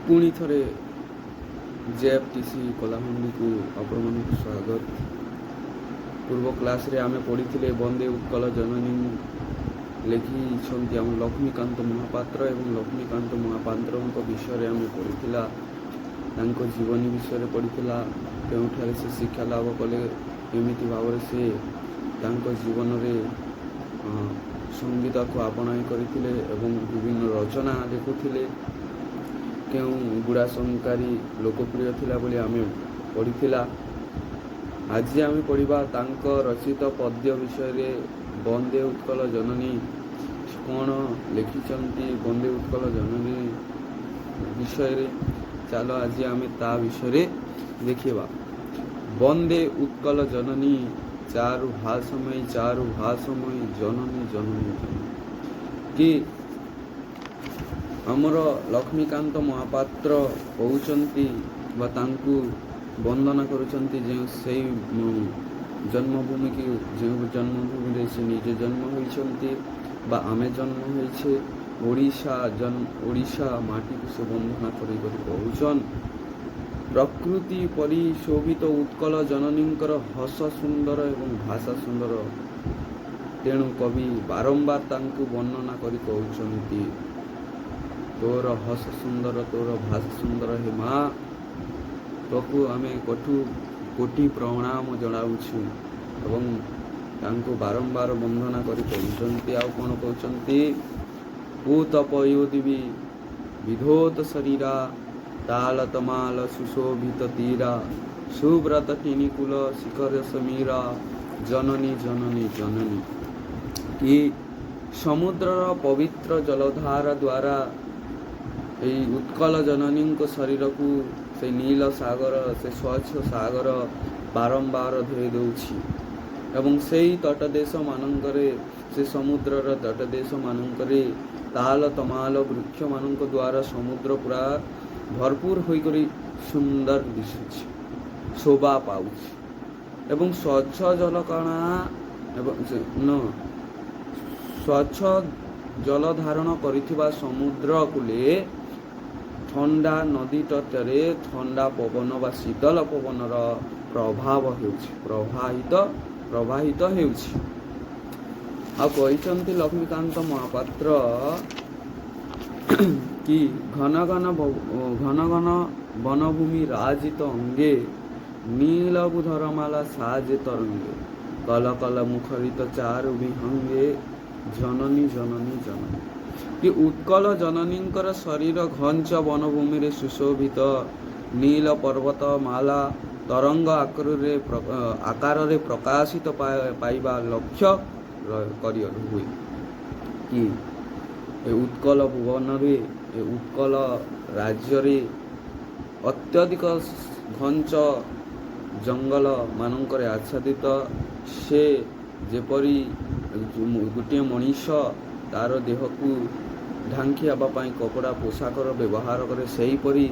ପୁଣି ଥରେ ଜେଏଫ୍ଟିସି କଳାହାଣ୍ଡିକୁ ଆପଣମାନଙ୍କୁ ସ୍ୱାଗତ। ପୂର୍ବ କ୍ଲାସ୍ରେ ଆମେ ପଢ଼ିଥିଲେ ବନ୍ଦେ ଉତ୍କଳ ଜନନୀ ଲେଖିଛନ୍ତି ଆମ ଲକ୍ଷ୍ମୀକାନ୍ତ ମହାପାତ୍ର ଏବଂ ଲକ୍ଷ୍ମୀକାନ୍ତ ମହାପାତ୍ରଙ୍କ ବିଷୟରେ ଆମେ ପଢ଼ିଥିଲା, ତାଙ୍କ ଜୀବନୀ ବିଷୟରେ ପଢ଼ିଥିଲା, କେଉଁଠାରେ ସେ ଶିକ୍ଷା ଲାଭ କଲେ, କେମିତି ଭାବରେ ସେ ତାଙ୍କ ଜୀବନରେ ସଙ୍ଗୀତକୁ ଆପଣାଇ କରିଥିଲେ ଏବଂ ବିଭିନ୍ନ ରଚନା ଲେଖୁଥିଲେ, କେଉଁ ଗୁଡ଼ା ଶଙ୍କାରୀ ଲୋକପ୍ରିୟ ଥିଲା ବୋଲି ଆମେ ପଢ଼ିଥିଲା। ଆଜି ଆମେ ପଢ଼ିବା ତାଙ୍କ ରଚିତ ପଦ୍ୟ ବିଷୟରେ। ବନ୍ଦେ ଉତ୍କଳ ଜନନୀ କ'ଣ ଲେଖିଛନ୍ତି ବନ୍ଦେ ଉତ୍କଳ ଜନନୀ ବିଷୟରେ, ଚାଲ ଆଜି ଆମେ ତା ବିଷୟରେ ଦେଖିବା। ବନ୍ଦେ ଉତ୍କଳ ଜନନୀ ଚାରୁ ଭାଷମୟୀ, ଚାରୁ ଭାଷମୟୀ ଜନନୀ ଜନନୀ ଜନନୀ। କି ଆମର ଲକ୍ଷ୍ମୀକାନ୍ତ ମହାପାତ୍ର କହୁଛନ୍ତି ବା ତାଙ୍କୁ ବନ୍ଦନା କରୁଛନ୍ତି ଯେଉଁ ସେଇ ଜନ୍ମଭୂମିକି, ଯେଉଁ ଜନ୍ମଭୂମିରେ ସେ ନିଜେ ଜନ୍ମ ହୋଇଛନ୍ତି ବା ଆମେ ଜନ୍ମ ହୋଇଛେ, ଓଡ଼ିଶା ଜନ୍ମ, ଓଡ଼ିଶା ମାଟିକୁ ସେ ବନ୍ଦନା କରି କରି କହୁଛନ୍, ପ୍ରକୃତି ପରିଶୋଭିତ ଉତ୍କଳ ଜନନୀଙ୍କର ହସ ସୁନ୍ଦର ଏବଂ ଭାଷା ସୁନ୍ଦର। ତେଣୁ କବି ବାରମ୍ବାର ତାଙ୍କୁ ବର୍ଣ୍ଣନା କରି କହୁଛନ୍ତି, ତୋର ହସ ସୁନ୍ଦର, ତୋର ଭାଷା ସୁନ୍ଦର, ହେ ମା, ତୋକୁ ଆମେ କୋଟି କୋଟି ପ୍ରଣାମ ଜଣାଉଛୁ ଏବଂ ତାଙ୍କୁ ବାରମ୍ବାର ବନ୍ଦନା କରି କହୁଛନ୍ତି। ଆଉ କ'ଣ କହୁଛନ୍ତି? ପୂତ ପୟୋଧି ବିଧୌତ ଶରୀରା, ତାଳ ତମାଳ ସୁଶୋଭିତ ତୀରା, ସୁବ୍ରତ କୂଳ ଶିଖର ସମୀରା, ଜନନୀ ଜନନୀ ଜନନୀ। କି ସମୁଦ୍ରର ପବିତ୍ର ଜଳଧାରା ଦ୍ୱାରା ଏଇ ଉତ୍କଳ ଜନନୀଙ୍କ ଶରୀରକୁ ସେ ନୀଳ ସାଗର, ସେ ସ୍ୱଚ୍ଛ ସାଗର ବାରମ୍ବାର ଧୋଇ ଦେଉଛି ଏବଂ ସେଇ ତଟଦେଶ ମାନଙ୍କରେ, ସେ ସମୁଦ୍ରର ତଟଦେଶ ମାନଙ୍କରେ ତାଳ ତମାଳ ବୃକ୍ଷମାନଙ୍କ ଦ୍ୱାରା ସମୁଦ୍ର ପୁରା ଭରପୁର ହୋଇକରି ସୁନ୍ଦର ଦିଶୁଛି, ଶୋଭା ପାଉଛି ଏବଂ ସ୍ୱଚ୍ଛ ଜଳକଣା ଏବଂ ନ ସ୍ୱଚ୍ଛ ଜଳ ଧାରଣ କରିଥିବା ସମୁଦ୍ର କୂଲେ ଥଣ୍ଡା ନଦୀ ତଟରେ ଥଣ୍ଡା ପବନ ବା ଶୀତଳ ପବନର ପ୍ରଭାବ ହେଉଛି, ପ୍ରବାହିତ ହେଉଛି। ଆଉ କହିଛନ୍ତି ଲକ୍ଷ୍ମୀକାନ୍ତ ମହାପାତ୍ର କି ଘନ ଘନ ଘନ ଘନ ବନଭୂମି ରାଜିତ ଅଙ୍ଗେ, ନୀଳବୁଧରମାଲା ସାଜେ ତରଙ୍ଗେ, କଲ କଲ ମୁଖରିତ ଚାରୁ ବିହଙ୍ଗେ, ଜନନୀ ଜନନୀ ଜନନୀ। କି ଉତ୍କଳ ଜନନୀଙ୍କର ଶରୀର ଘଞ୍ଚ ବନଭୂମିରେ ସୁଶୋଭିତ ନୀଳ ପର୍ବତମାଲା ତରଙ୍ଗ ଆକାରରେ ପ୍ରକାଶିତ ପାଇବା ଲକ୍ଷ୍ୟ କରି ହୁଏ। କି ଏ ଉତ୍କଳ ଭୁବନରେ, ଏ ଉତ୍କଳ ରାଜ୍ୟରେ ଅତ୍ୟଧିକ ଘଞ୍ଚ ଜଙ୍ଗଲ ମାନଙ୍କରେ ଆଚ୍ଛାଦିତ। ସେ ଯେପରି ଗୋଟିଏ ମଣିଷ ତାର ଦେହକୁ ଢାଙ୍କି ହେବା ପାଇଁ କପଡ଼ା ପୋଷାକର ବ୍ୟବହାର କରେ, ସେହିପରି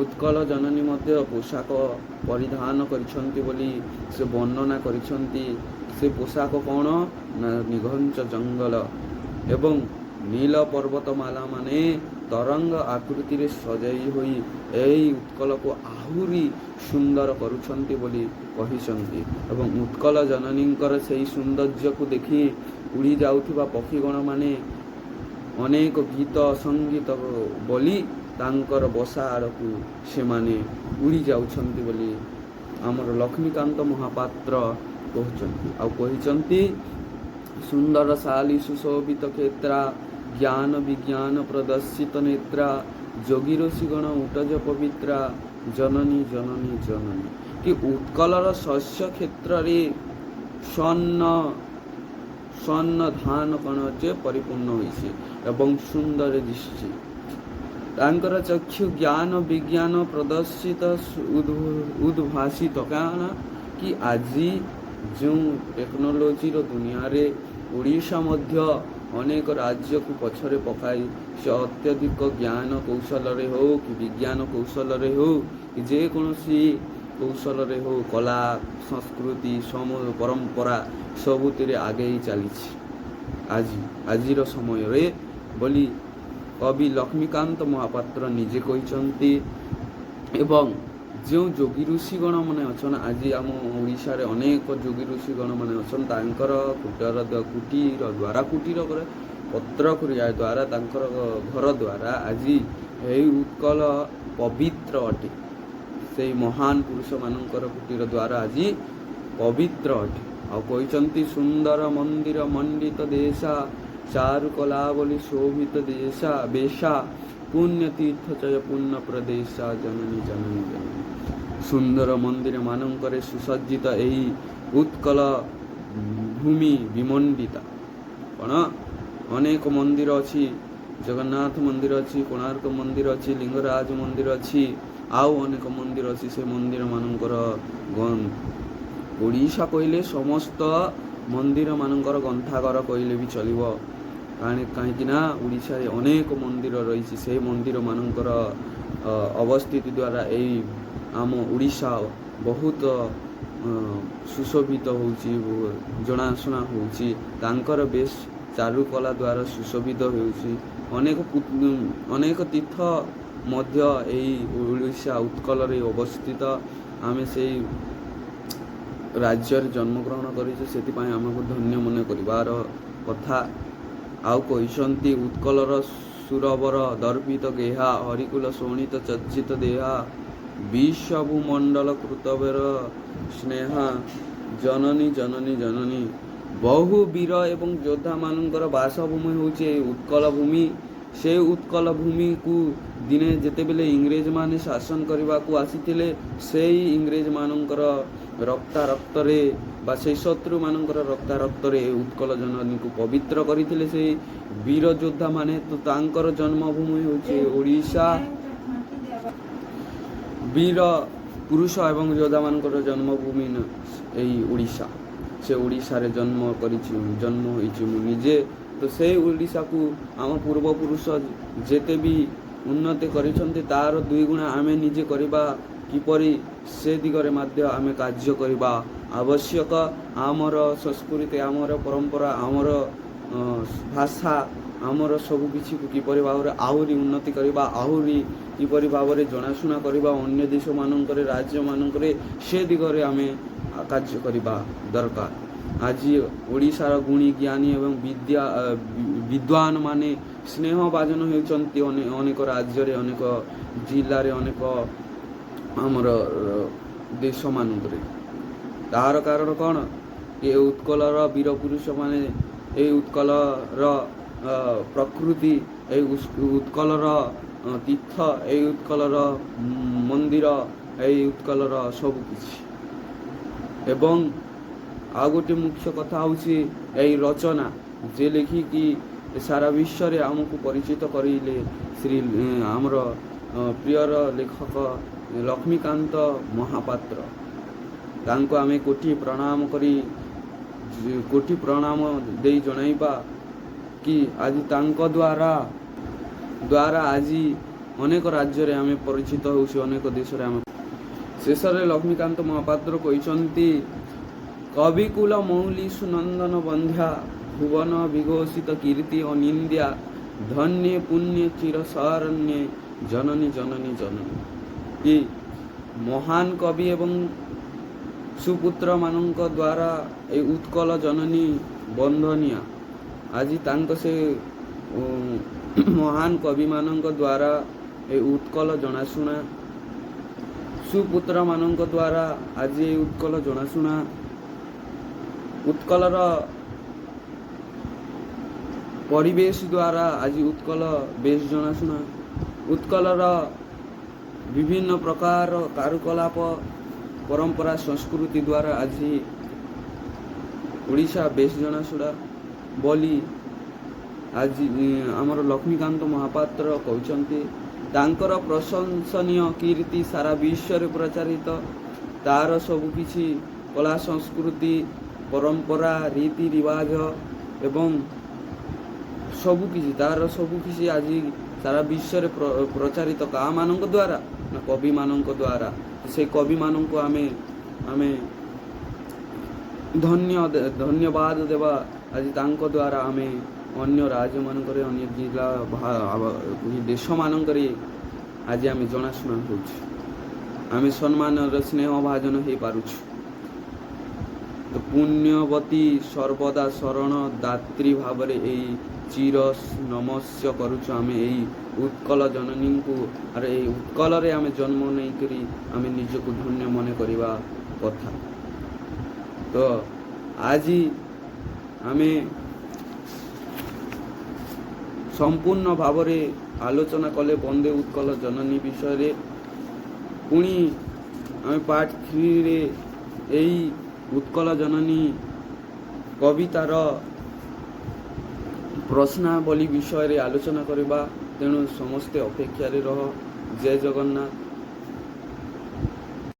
ଉତ୍କଳ ଜନନୀ ମଧ୍ୟ ପୋଷାକ ପରିଧାନ କରିଛନ୍ତି ବୋଲି ସେ ବର୍ଣ୍ଣନା କରିଛନ୍ତି। ସେ ପୋଷାକ କ'ଣ ନା ନିଘଞ୍ଚ ଜଙ୍ଗଲ ଏବଂ ନୀଳ ପର୍ବତମାଲା ମାନେ ତରଙ୍ଗ ଆକୃତିରେ ସଜେଇ ହୋଇ ଏହି ଉତ୍କଳକୁ ଆହୁରି ସୁନ୍ଦର କରୁଛନ୍ତି ବୋଲି କହିଛନ୍ତି। ଏବଂ ଉତ୍କଳ ଜନନୀଙ୍କର ସେହି ସୌନ୍ଦର୍ଯ୍ୟକୁ ଦେଖି ଉଡ଼ି ଯାଉଥିବା ପକ୍ଷୀଗଣମାନେ ଅନେକ ଗୀତ ସଙ୍ଗୀତ ବୋଲି ତାଙ୍କର ବସା ଆଡ଼କୁ ସେମାନେ ଉଡ଼ି ଯାଉଛନ୍ତି ବୋଲି ଆମର ଲକ୍ଷ୍ମୀକାନ୍ତ ମହାପାତ୍ର କହୁଛନ୍ତି। ଆଉ କହିଛନ୍ତି, ସୁନ୍ଦର ଶାଲି ସୁଶୋଭିତ କ୍ଷେତ୍ରା, ଜ୍ଞାନ ବିଜ୍ଞାନ ପ୍ରଦର୍ଶିତ ନେତ୍ରା, ଯୋଗୀ ଋଷିଗଣ ଉଟଜ ପବିତ୍ରା, ଜନନୀ ଜନନୀ ଜନନୀ। କି ଉତ୍କଳର ଶସ୍ୟ କ୍ଷେତ୍ରରେ ସ୍ୱର୍ଣ୍ଣ ସ୍ୱର୍ଣ୍ଣ ଧାନ କଣରେ ପରିପୂର୍ଣ୍ଣ ହୋଇଛି ଏବଂ ସୁନ୍ଦର ଦିଶୁଛି। ତାଙ୍କର ଚକ୍ଷୁ ଜ୍ଞାନ ବିଜ୍ଞାନ ପ୍ରଦର୍ଶିତ ଉଦ୍ଭାସିତ। କାରଣ କି ଆଜି ଯେଉଁ ଟେକ୍ନୋଲୋଜିର ଦୁନିଆରେ ଓଡ଼ିଶା ମଧ୍ୟ ଅନେକ ରାଜ୍ୟକୁ ପଛରେ ପକାଇ ସେ ଅତ୍ୟଧିକ ଜ୍ଞାନ କୌଶଳରେ ହେଉ କି ବିଜ୍ଞାନ କୌଶଳରେ ହେଉ କି ଯେକୌଣସି କୌଶଳରେ ହେଉ, କଳା ସଂସ୍କୃତି ସମ ପରମ୍ପରା ସବୁଥିରେ ଆଗେଇ ଚାଲିଛି ଆଜିର ସମୟରେ ବୋଲି କବି ଲକ୍ଷ୍ମୀକାନ୍ତ ମହାପାତ୍ର ନିଜେ କହିଛନ୍ତି। ଏବଂ ଯେଉଁ ଯୋଗୀ ଋଷିଗଣ ମାନେ ଅଛନ୍, ଆଜି ଆମ ଓଡ଼ିଶାରେ ଅନେକ ଯୋଗୀ ଋଷିଗଣ ମାନେ ଅଛନ୍, ତାଙ୍କର କୁଟୀର ଦ୍ୱାରା, କୁଟୀର ପରେ ପତ୍ର କ୍ରିୟା ଦ୍ୱାରା, ତାଙ୍କର ଘର ଦ୍ୱାରା ଆଜି ଏହି ଉତ୍କଳ ପବିତ୍ର ଅଟେ। ସେଇ ମହାନ ପୁରୁଷମାନଙ୍କର କୁଟୀର ଦ୍ୱାରା ଆଜି ପବିତ୍ର ଅଟେ। ଆଉ କହିଛନ୍ତି, ସୁନ୍ଦର ମନ୍ଦିର ମଣ୍ଡିତ ଦେଶା, ଚାରୁକଲାବଳୀ ଶୋଭିତ ଦେଶା ବେଶା, ପୁଣ୍ୟ ତୀର୍ଥଚୟ ପୂର୍ଣ୍ଣ ପ୍ରଦେଶା, ଜନନୀ ଜନନୀ ଜନନୀ। ସୁନ୍ଦର ମନ୍ଦିର ମାନଙ୍କରେ ସୁସଜ୍ଜିତ ଏହି ଉତ୍କଳ ଭୂମି ବିମଣ୍ଡିତା। କ'ଣ ଅନେକ ମନ୍ଦିର ଅଛି, ଜଗନ୍ନାଥ ମନ୍ଦିର ଅଛି, କୋଣାର୍କ ମନ୍ଦିର ଅଛି, ଲିଙ୍ଗରାଜ ମନ୍ଦିର ଅଛି, ଆଉ ଅନେକ ମନ୍ଦିର ଅଛି। ସେ ମନ୍ଦିର ମାନଙ୍କର, ଓଡ଼ିଶା କହିଲେ ସମସ୍ତ ମନ୍ଦିର ମାନଙ୍କର ଗନ୍ତାଘର କହିଲେ ବି ଚଳିବ। କାହିଁକି ନା ଓଡ଼ିଶାରେ ଅନେକ ମନ୍ଦିର ରହିଛି। ସେଇ ମନ୍ଦିର ମାନଙ୍କର ଅବସ୍ଥିତି ଦ୍ୱାରା ଏଇ ଆମ ଓଡ଼ିଶା ବହୁତ ସୁଶୋଭିତ ହେଉଛି, ଜଣାଶୁଣା ହେଉଛି। ତାଙ୍କର ବେଶ ଚାରୁକଲା ଦ୍ୱାରା ସୁଶୋଭିତ ହେଉଛି। ଅନେକ ଅନେକ ତୀର୍ଥ ମଧ୍ୟ ଏଇ ଓଡ଼ିଶା ଉତ୍କଳରେ ଅବସ୍ଥିତ। ଆମେ ସେଇ ରାଜ୍ୟରେ ଜନ୍ମଗ୍ରହଣ କରିଛୁ, ସେଥିପାଇଁ ଆମକୁ ଧନ୍ୟ ମନେ କରିବାର କଥା। ଆଉ କହିଛନ୍ତି, ଉତ୍କଳର ସୁରବର ଦର୍ପିତ ଗେହା, ହରିକୁଲ ଶୋଣିତ ଚର୍ଚ୍ଚିତ ଦେହା, ବିଶ୍ୱଭୂମଣ୍ଡଳ କୃତବର ସ୍ନେହା, ଜନନୀ ଜନନୀ ଜନନୀ। ବହୁ ବୀର ଏବଂ ଯୋଦ୍ଧାମାନଙ୍କର ବାସଭୂମି ହେଉଛି ଏଇ ଉତ୍କଳ ଭୂମି। ସେ ଉତ୍କଳ ଭୂମିକୁ ଦିନେ ଯେତେବେଳେ ଇଂରେଜମାନେ ଶାସନ କରିବାକୁ ଆସିଥିଲେ, ସେଇ ଇଂରେଜମାନଙ୍କର ରକ୍ତାରକ୍ତରେ ବା ସେଇ ଶତ୍ରୁମାନଙ୍କର ରକ୍ତାରକ୍ତରେ ଏ ଉତ୍କଳ ଜନନୀକୁ ପବିତ୍ର କରିଥିଲେ ସେଇ ବୀର ଯୋଦ୍ଧାମାନେ। ତ ତାଙ୍କର ଜନ୍ମଭୂମି ହେଉଛି ଓଡ଼ିଶା। ବୀର ପୁରୁଷ ଏବଂ ଯୋଦ୍ଧାମାନଙ୍କର ଜନ୍ମଭୂମି ଏଇ ଓଡ଼ିଶା। ସେ ଓଡ଼ିଶାରେ ଜନ୍ମ କରିଛି, ଜନ୍ମ ହୋଇଛି ମୁଁ ନିଜେ। ତ ସେଇ ଓଡ଼ିଶାକୁ ଆମ ପୂର୍ବପୁରୁଷ ଯେତେ ବି ଉନ୍ନତି କରିଛନ୍ତି, ତାର ଦୁଇଗୁଣା ଆମେ ନିଜେ କରିବା କିପରି, ସେ ଦିଗରେ ମଧ୍ୟ ଆମେ କାର୍ଯ୍ୟ କରିବା ଆବଶ୍ୟକ। ଆମର ସଂସ୍କୃତି, ଆମର ପରମ୍ପରା, ଆମର ଭାଷା, ଆମର ସବୁକିଛିକୁ କିପରି ଭାବରେ ଆହୁରି ଉନ୍ନତି କରିବା, ଆହୁରି କିପରି ଭାବରେ ଜଣାଶୁଣା କରିବା ଅନ୍ୟ ଦେଶମାନଙ୍କରେ, ରାଜ୍ୟମାନଙ୍କରେ, ସେ ଦିଗରେ ଆମେ କାର୍ଯ୍ୟ କରିବା ଦରକାର। ଆଜି ଓଡ଼ିଶାର ଗୁଣୀ ଜ୍ଞାନୀ ଏବଂ ବିଦ୍ୱାନ ମାନେ ସ୍ନେହ ଭାଜନ ହେଉଛନ୍ତି ଅନେକ ରାଜ୍ୟରେ, ଅନେକ ଜିଲ୍ଲାରେ, ଅନେକ ଆମର ଦେଶମାନଙ୍କରେ। ତାହାର କାରଣ କ'ଣ? ଏ ଉତ୍କଳର ବୀର ପୁରୁଷମାନେ, ଏଇ ଉତ୍କଳର ପ୍ରକୃତି, ଏଇ ଉତ୍କଳର ତୀର୍ଥ, ଏଇ ଉତ୍କଳର ମନ୍ଦିର, ଏଇ ଉତ୍କଳର ସବୁକିଛି। ଏବଂ ଆଉ ଗୋଟେ ମୁଖ୍ୟ କଥା ହେଉଛି ଏଇ ରଚନା ଯେ ଲେଖିକି ସାରା ବିଶ୍ୱରେ ଆମକୁ ପରିଚିତ କରିଲେ, ଶ୍ରୀ ଆମର ପ୍ରିୟର ଲେଖକ ଲକ୍ଷ୍ମୀକାନ୍ତ ମହାପାତ୍ର, ତାଙ୍କୁ ଆମେ କୋଟି ପ୍ରଣାମ କରି, କୋଟି ପ୍ରଣାମ ଦେଇ ଜଣାଇବା କି ଆଜି ତାଙ୍କ ଦ୍ୱାରା ଆଜି ଅନେକ ରାଜ୍ୟରେ ଆମେ ପରିଚିତ ହେଉଛୁ, ଅନେକ ଦେଶରେ ଆମେ। ଶେଷରେ ଲକ୍ଷ୍ମୀକାନ୍ତ ମହାପାତ୍ର କହିଛନ୍ତି, କବିକୁଲ ମୌଳି ସୁନନ୍ଦନ ବନ୍ଧ୍ୟା, ଭୁବନ ବିଘୋଷିତ କୀର୍ତ୍ତି ଅନିନ୍ଦ୍ୟା, ଧନ୍ୟେ ପୁଣ୍ୟେ ଚିର ଶରଣ୍ୟେ, ଜନନୀ ଜନନୀ ଜନନୀ। କି ମହାନ କବି ଏବଂ ସୁପୁତ୍ରମାନଙ୍କ ଦ୍ୱାରା ଏଇ ଉତ୍କଳ ଜନନୀ ବନ୍ଦନୀୟା। ଆଜି ତାଙ୍କ ସେ ମହାନ କବିମାନଙ୍କ ଦ୍ୱାରା ଏ ଉତ୍କଳ ଜଣାଶୁଣା, ସୁପୁତ୍ରମାନଙ୍କ ଦ୍ୱାରା ଆଜି ଏଇ ଉତ୍କଳ ଜଣାଶୁଣା। ଉତ୍କଳର ପରିବେଶ ଦ୍ୱାରା ଆଜି ଉତ୍କଳ ବେଶ ଜଣାଶୁଣା। ଉତ୍କଳର ବିଭିନ୍ନ ପ୍ରକାର କାରୁକଳାପ, ପରମ୍ପରା, ସଂସ୍କୃତି ଦ୍ୱାରା ଆଜି ଓଡ଼ିଶା ବେଶ ଜଣାଶୁଣା ବୋଲି ଆଜି ଆମର ଲକ୍ଷ୍ମୀକାନ୍ତ ମହାପାତ୍ର କହୁଛନ୍ତି। ତାଙ୍କର ପ୍ରଶଂସନୀୟ କୀର୍ତ୍ତି ସାରା ବିଶ୍ୱରେ ପ୍ରଚାରିତ। ତାର ସବୁକିଛି କଳା, ସଂସ୍କୃତି, ପରମ୍ପରା, ରୀତି ରିବାଜ ଏବଂ ସବୁକିଛି, ତାର ସବୁକିଛି ଆଜି ସାରା ବିଶ୍ୱରେ ପ୍ରଚାରିତ। କାହାମାନଙ୍କ ଦ୍ୱାରା ନା କବିମାନଙ୍କ ଦ୍ୱାରା। ସେଇ କବିମାନଙ୍କୁ ଆମେ ଧନ୍ୟବାଦ ଦେବା। ଆଜି ତାଙ୍କ ଦ୍ୱାରା ଆମେ ଅନ୍ୟ ରାଜ୍ୟମାନଙ୍କରେ, ଅନ୍ୟ ଜିଲ୍ଲା, ଦେଶମାନଙ୍କରେ ଆଜି ଆମେ ଜଣାଶୁଣା ହେଉଛୁ। ଆମେ ସମ୍ମାନର ସ୍ନେହ ଭାଜନ ହେଇପାରୁଛୁ। ତ ପୁଣ୍ୟବତୀ ସର୍ବଦା ଶରଣ ଦାତ୍ରୀ ଭାବରେ ଏଇ ଚିର ନମସ୍ୟ କରୁଛୁ ଆମେ ଏଇ ଉତ୍କଳ ଜନନୀଙ୍କୁ। ଆରେ, ଏଇ ଉତ୍କଳରେ ଆମେ ଜନ୍ମ ନେଇକରି ଆମେ ନିଜକୁ ଧନ୍ୟ ମନେ କରିବା କଥା। ତ ଆଜି ଆମେ ସମ୍ପୂର୍ଣ୍ଣ ଭାବରେ ଆଲୋଚନା କଲେ ବନ୍ଦେ ଉତ୍କଳ ଜନନୀ ବିଷୟରେ। ପୁଣି ଆମେ ପାର୍ଟ 3ରେ ଏଇ ଉତ୍କଳ ଜନନୀ କବିତାର ପ୍ରଶ୍ନାବଳୀ ବିଷୟରେ ଆଲୋଚନା କରିବା। ତେଣୁ ସମସ୍ତେ ଅପେକ୍ଷାରେ ରହ। ଜୟ ଜଗନ୍ନାଥ।